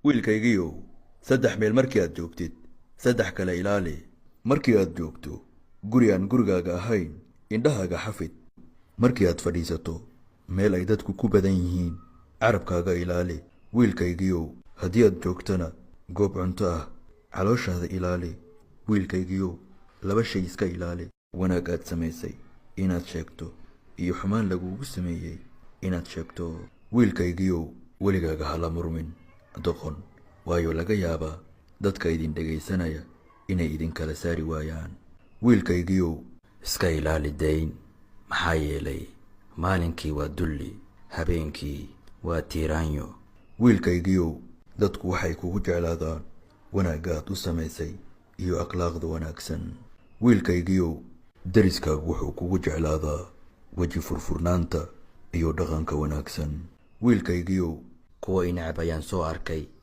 Wiilkaygiiow, saddex meel markii aad joogtid, saddex kale ilaali. Markii aad joogto guri aan gurigaaga ahayn, indhahaaga xafid. Markii aad fadhiisato meel ay dadku ku badan yihiin, carabkaaga ilaali. Wiilkaygiiow, haddii aad joogtana goob cunto ah, calooshaada ilaali. Wiilkaygiiow, laba shay iska ilaali: wanaag aad samaysay inaad sheegto iyo xumaan lagugu sameeyey inaad sheegto. Wiilkaygiiow, weligaaga hala murmin doqon, waayo laga yaabaa dadka idin dhegaysanaya inay idinkala saari waayaan. Wiilkaygiiow, iska ilaali dayn, maxaa yeelay maalinkii waa dulli, habeenkii waa tiiraanyo. Wiilkaygiiow, dadku waxay kugu jeclaadaan wanaagga aad u samaysay iyo akhlaaqda wanaagsan. Wiilkaygiiow, deriskaagu wuxuu kugu jeclaadaa weji furfurnaanta iyo dhaqanka wanaagsan. Wiilkaygiiow, kuwa i neceb ayaan soo arkay.